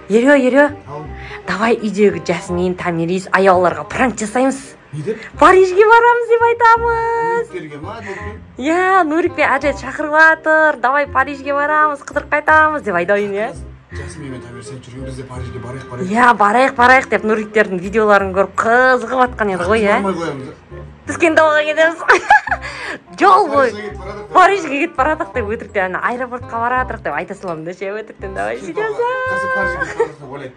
Ерео, Ерео, давай үйдегі Жасмин, Томирис, Аяуларға пранк жасаймыз. Не деп? Парижге барамыз деп айтамыз. Нуриктерге ма? Иә, Нурик пен Әділет шақырып жатыр. Давай Парижге барамыз, қыдырып қайтамыз деп айтайын, иә. Жасмин мен Томирис айтып жүрген, біз де Парижге барайық, барайық. Иә, барайық, барайық деп Нуриктердің видеоларын көріп қызығып жатқан еді ғой, иә. Бармай қоямыз. Біз Кентауға кетеміз. Жол бойы Парижге кетіп баратырық. Парижге кетіп баратырық деп өтіріктен ана аэропортқа баратырық деп айта саламын да ше, өтіріктен. Давай сөйтеміз. Қазір Парижге кетіп баратырық деп ойлайды.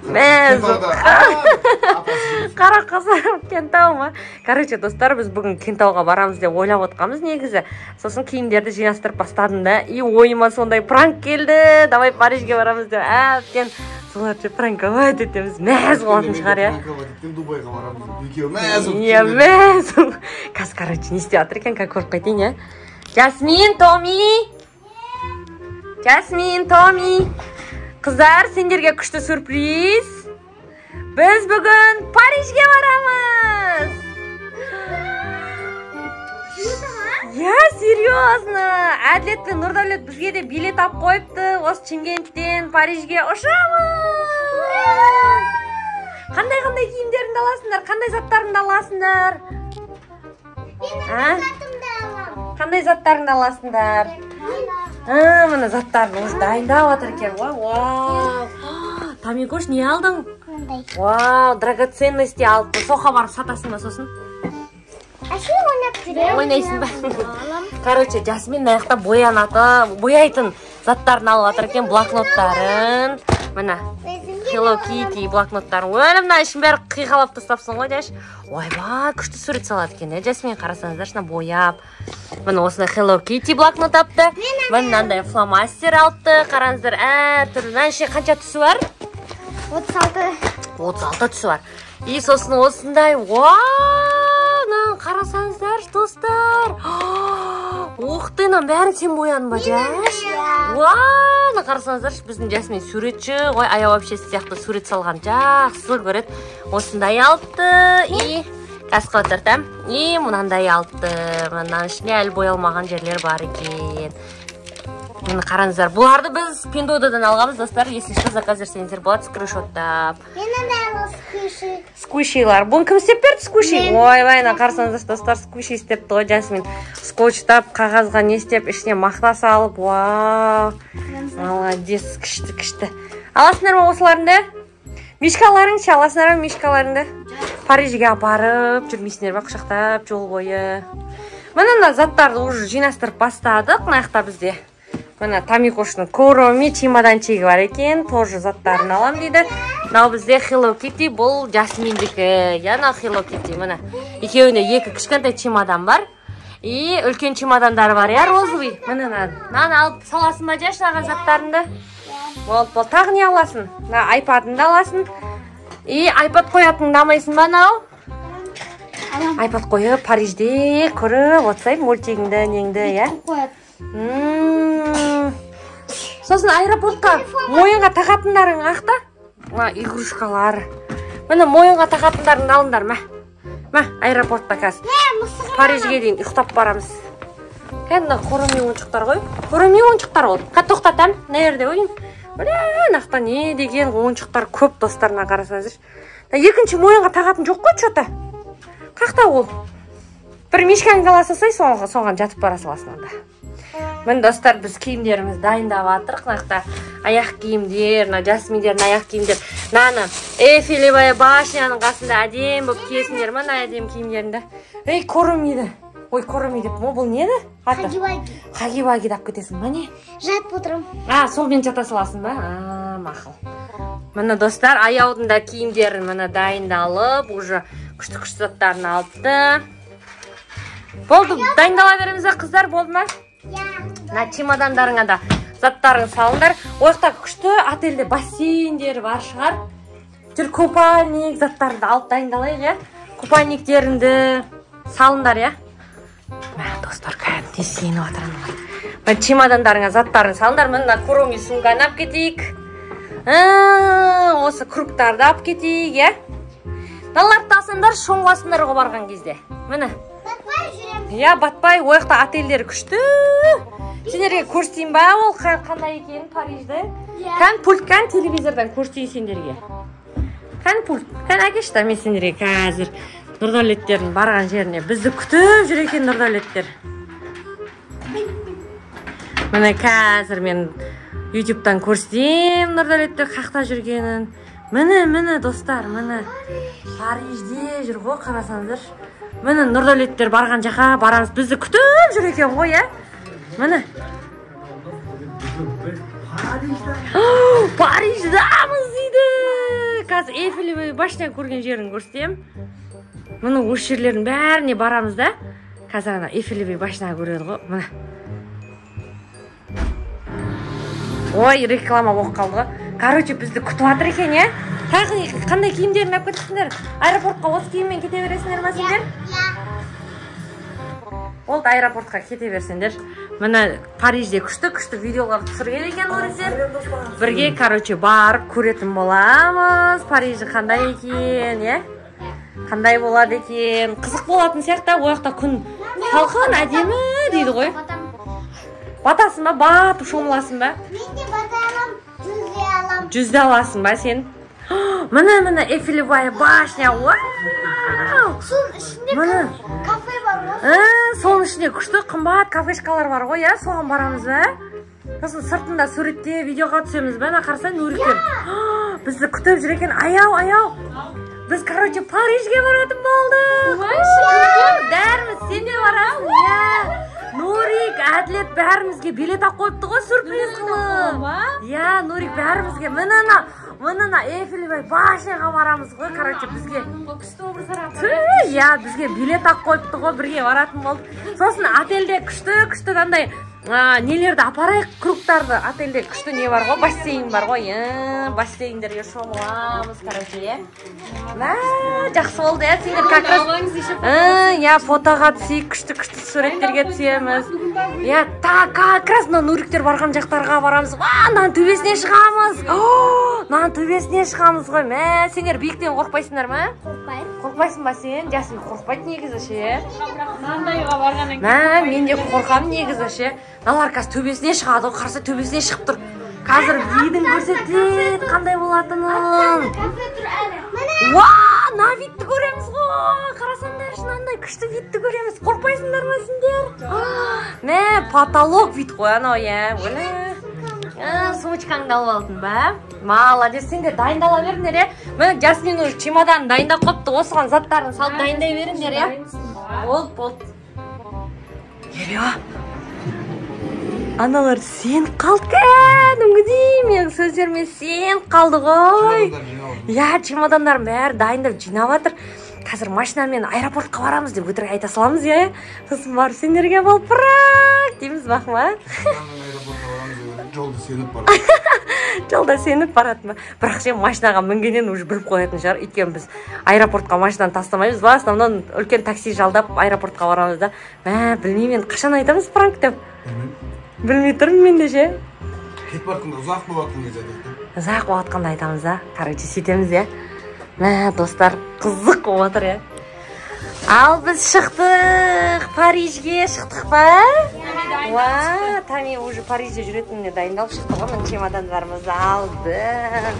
Мәз. Кентауда, апасы. Қара қызым, Кентау ма? Короче, достар, біз бүгін Кентауға барамыз деп ойлап отқанбыз негізі. Сосын киімдерді жинастырып бастадым да, и ойыма сондай пранк келді. Давай Парижге барамыз деп әбден соларды пранковать етеміз. Мәз болатын шығар, иә. Пранковать еткен, Дубайға барамыз деп. Екеуі мәз болып Иә, кеткен. Мәз. Қазір, короче, не істеп жатыр екен, қазір көріп қайтайын, иә. Жасмин, Томи. Жасмин, Томи. Қыздар, сендерге күшті сюрприз. Біз бүгін Парижге барамыз. Иә, серьезно. Әділет пен Нұрдәулет бізге де билет алып қойыпты. Осы Шымкенттен Парижге ұшамыз. Қандай-қандай киімдеріңді аласыңдар? Қандай заттарыңды аласыңдар? А? Қандай заттарыңды аласыңдар? А, міне, заттарын уже дайындап жатыр екен ғой. Вау. Тамикош, не алдың? Қандай? Вау, драгоценности алыпты. Соқа барып сатасың ба сосын? Әшейін ойнап жүремін. Ойнайсың ба? Короче, Жасмин мына жақта боянатын, бояйтын заттарын алып жатыр екен, блокноттарын. Міне, Hello Kitty блокноттарын. Өлі, мына ішін бәрі қиғалап тастапсың ғой, Жаш. Ойбай, күшті сурет салады екен, иә, Жасмин, қарасаңыздаршы, мына бояп. Міне, осындай Hello Kitty блокнот алыпты. Міне, мынандай фломастер алыпты. Қараңыздар, әртүрлі. Мынаның ішінде қанша түсі бар? 36. 36 түсі бар. И сосын осындай, вау, мынаны қарасаңыздаршы, достар. Ух ты, мынаның бәрін сен боядың ба, Жаш? Вау, мына қарасаңыздаршы, біздің Жасмин суретші ғой, Аяу әпшесі сияқты сурет салған жақсы көреді. Осындай алыпты, и қазір отыртам. И мынандай алыпты. Мынаның ішінде әлі боялмаған жерлер бар екен. Міне, қараңыздар, бұларды біз Пиндуодуодан алғанбыз, достар. Если что, заказ берсеңіздер болады, скриншоттап. Мен андай сквиши. Сквишилар. Бұны кім істеп берді, сквиши? Мен. Ойбай, мына қарасаңыздар, достар, сквиши істепті ғой Жасмин. Скотчтап, қағазға не істеп, ішіне мақта салып. Вау. Молодец, күшті, күшті. Аласыңдар ма осыларыңды? Мишкаларың ше, аласыңдар ма мишкаларыңды? Парижге апарып жүрмейсіңдер ма, құшақтап жол бойы? Міне, мына заттарды уже жинастырып бастадық. Мына жақта бізде міне Тамикошның Куроми чемоданчигі бар екен, тоже заттарын алам дейді. Мынау бізде Hello Kitty, бұл Жасминдікі. Иә, мынау Hello Kitty, міне. Екеуінде екі кішкентай чемодан бар. И үлкен чемодандары бар, иә, розовый. Міне, мынаны. Мынаны алып саласың ба, Жаш, мынаған заттарыңды? Болды, болды. Тағы не аласың? Мына айпадыңды аласың. И айпад қоятыныңды алмайсың ба, мынау? Алам. Айпад қойып, Парижде көріп отырсай, мультигіңді, неңді, иә? Қояды. Сосын аэропортқа мойынға тағатындарың ақта? Мына игрушкалар. Міне, мойынға тағатындарыңды алыңдар, мә. Мә, аэропортта қазір. Мысығым. Парижге дейін ұйықтап барамыз. Кәдімгі Куроми ойыншықтар ғой. Куроми ойыншықтар ол. Қа тоқтатам, мына жерде ойын. Міне, мына не деген ойыншықтар көп, достар, мына қарасаңыздаршы. Мына екінші мойынға тағатын жоқ қой, чё-то. Қақта ол? Бір мишкаңды ала салсай, соған жатып бара саласың анда. Міне, достар, біз киімдерімізді дайындап жатырық. Мына жақта аяқ киімдер, мына Жасминдердің аяқ киімдер. Мынаны Эйфелевая башняның қасында әдемі болып киесіңдер ма, мына әдемі киімдеріңді. Ей, Куромиді. Ой, Куроми деп, бұл не еді? Аты? Хаги-ваги. Хаги-вагиді алып кетесің ба, не? Жатып отырамын. А, сонымен жата саласың ба? А, мақұл. Міне, достар, Аяудың да киімдерін міне дайындалып, уже күшті-күшті заттарын алыпты. Болды, дайындала береміз бе, қыздар, болды ма? Иә. Мына чемодандарыңа да заттарың салыңдар. Ол жақта күшті отельде бассейндер бар шығар. Жүр, купальник заттарыңды алып дайындалайық, иә? Купальниктеріңді салыңдар, иә? Мә, достар, кәдімгідей сеніп жатыр аналар. Мына чемодандарыңа заттарың салыңдар. Міне, мына Куроми сумканы алып кетейік. Осы кругтарды алып кетейік, иә? Мыналарды алсаңдар, шомыласыңдар ғой барған кезде. Міне. Батпай жүреміз. Иә, батпай. Ол жақта отельдер күшті. Сендерге көрсетейін ба, ол қандай екенін Парижде? Кән пульт, кән телевизордан көрсетейін сендерге. Кән пульт, кән әкеші да мен сендерге қазір Нұрдәулеттердің барған жеріне. Бізді күтіп жүр екен Нұрдәулеттер. Міне қазір мен ютубтан көрсетемін Нұрдәулеттер қақта жүргенін. Міне, міне достар, міне Парижде жүр ғой, қарасаңыздар. Міне Нұрдәулеттер барған жаққа барамыз. Бізді күтіп жүр екен ғой, иә? Міне. Париждамыз дейді. Қазір Эйфелевый башня көрген жерін көрсетемін. Міне осы жерлердің бәріне барамыз да. Қазір ана Эйфелевый башня көреді ғой. Міне. Ой, реклама болып қалды ғой. Короче, бізді күтіп жатыр екен, иә? Тағы қандай киімдерін алып кетіпсіңдер? Аэропортқа осы киіммен кете бересіңдер ма сендер? Ол да аэропортқа кете берсеңдер. Міне Парижде күшті-күшті видеолар түсірген екен Нұректер. Бірге, короче, барып көретін боламыз. Парижі қандай екен, иә? Қандай болады екен? Қызық болатын сияқты. Ол жақта күн салқын, әдемі дейді ғой. Батасың ба? Батып шомыласың ба? Мен де бата алам, жүзе алам. Жүзе аласың ба сен? Міне, міне Эйфелевая башня. Вау! Соның ішінде кафе бар ғой. Соның ішінде күшті қымбат кафешкалар бар ғой, иә? Соған барамыз ба? Сосын сыртында суретте видеоға түсеміз ба? Ана қарасаң Нұректер. Бізді күтіп жүр екен. Аяу, аяу. Біз, короче, Парижге баратын болдық. Бәріміз, сен де барасың, иә. Нурик, Әділет бәрімізге билет алып қойыпты ғой, сюрприз қылып. Иә, Нурик бәрімізге міне мына Эйфелевая башняға барамыз ғой, короче, бізге. Иә, бізге билет алып қойыпты ғой, бірге баратын болдық. Сосын отельде күшті-күшті андай нелерді апарайық, кругтарды. Отельде күшті не бар ғой, бассейн бар ғой. Бассейндерге шомыламыз, короче, иә. Мә, жақсы болды, иә, сендер как раз. Иә, фотоға түсейік, күшті-күшті суреттерге түсеміз. Иә, как раз мына Нуриктер барған жақтарға барамыз. Мынаның төбесіне шығамыз. Мынаның төбесіне шығамыз ғой. Мә, сендер биіктен қорықпайсыңдар ма? Қорықпаймын. Қорықпайсың ба сен? Жасмин қорықпайды негізі ше. Мынандайға барғаннан кейін. Мә, мен де қорқамын негізі ше. Мыналар қазір төбесіне шығады ғой, қараса төбесіне шығып тұр. Қазір видін көрсетеді, қандай болатынын. Уа, мына видті көреміз ғой. Қарасаңдаршы, мынандай күшті видті көреміз. Қорықпайсыңдар ма сендер? Мә, потолок вид қой анау, иә. Өлі. Сумочкаңды алып алдың ба? Молодец, сендер дайындала беріңдер, иә. Міне Жасмин уже чемоданын дайындап қойыпты, осыған заттарын салып дайындай беріңдер, иә. Болды, болды. Ереуа. Аналар сеніп қалды кәдімгідей, менің сөздеріме сеніп қалды ғой. Иә, чемодандарын бәрі дайындап жинап жатыр. Қазір машинамен аэропортқа барамыз деп өтірік айта саламыз, иә. Сосын барып сендерге болып пранк дейміз, бақма? Жолда сеніп барады. Жолда сеніп баратын ба? Бірақ сен машинаға мінгеннен уже біліп қоятын шығар. Өйткені біз аэропортқа машинаны тастамаймыз. В основном үлкен такси жалдап аэропортқа барамыз да. Мә, білмеймін, қашан айтамыз пранк деп? Білмей тұрмын мен де ше. Кетіп баратқанда ұзақ болып жатқан кезде айтады. Ұзақ болып жатқанда айтамыз да. Короче, сөйтеміз, иә. Мә, достар, қызық болып жатыр, иә. Ал біз шықтық, Парижге шықтық па? Уа, Тами уже Парижде жүретініне дайындалып шықты ғой, міне чемодандарымызды алдық.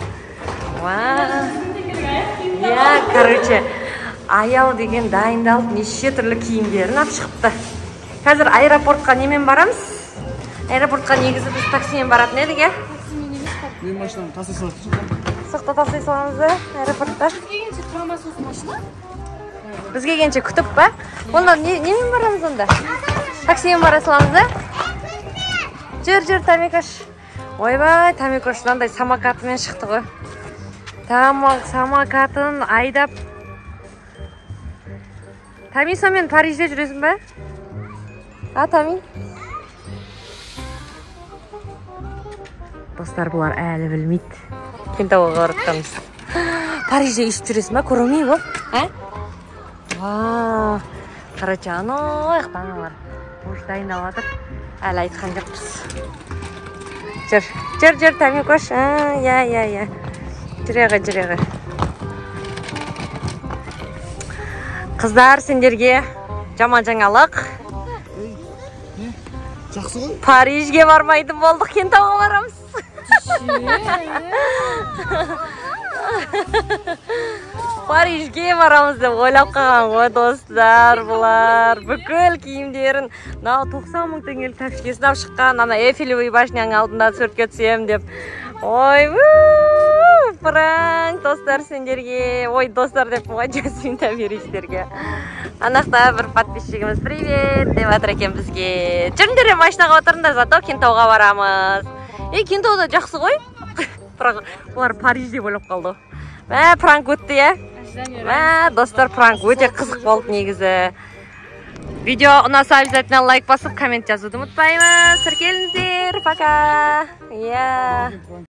Уа. Иә, короче, Аяу деген дайындалып неше түрлі киімдерін алып шықты. Қазір аэропортқа немен барамыз? Аэропортқа негізі біз таксимен баратын едік, иә? Таксимен емес па? Мен машинаны тастай саламыз. Соқта тастай саламыз да аэропортта. Біз келгенше тұра ма сосын машина? Біз келгенше күтіп па? Онда немен барамыз онда? Таксимен бара саламыз да? Жүр, жүр, Тамикош. Ойбай, Тамикош мынандай самокатымен шықты ғой. Самокатын айдап. Тами, сонымен Парижде жүресің ба? А, Тами? Достар, бұлар әлі білмейді. Кентауға барып жатқанымыз. Парижде өйстіп жүресің ба? Көрінбей ғой? А? Вау. Короче, анау жақта аналар уже дайындалып жатыр. Әлі айтқан жоқпыз. Жүр, жүр, жүр, Тамикош. Иә, иә, иә. Жүре ғой, жүре ғой. Қыздар, сендерге жаман жаңалық. Жақсы ғой. Парижге бармайтын болдық, Кентауға барамыз. Парижге барамыз деп ойлап қалған ғой, достар, бұлар. Бүкіл киімдерін, мынау 90 мың теңгелік тәпішкесін алып шыққан, ана Эйфелевый башняның алдында суретке түсемін деп. Ой, пранк, достар, сендерге. Ой, достар деп ғой, Жасмин Томиристерге. Анақта бір подписчигіміз привет деп жатыр екен бізге. Жүріңдер, машинаға отырыңдар, зато Кентауға барамыз. Е, Кентауда жақсы ғой. Бірақ бұлар Париж деп ойлап қалды. Мә, пранк өтті, иә? Мә, достар, пранк өте қызық болды негізі. Видео ұнаса, обязательно лайк басып, коммент жазуды ұмытпаймыз. Тіркеліңіздер. Пока. Иә.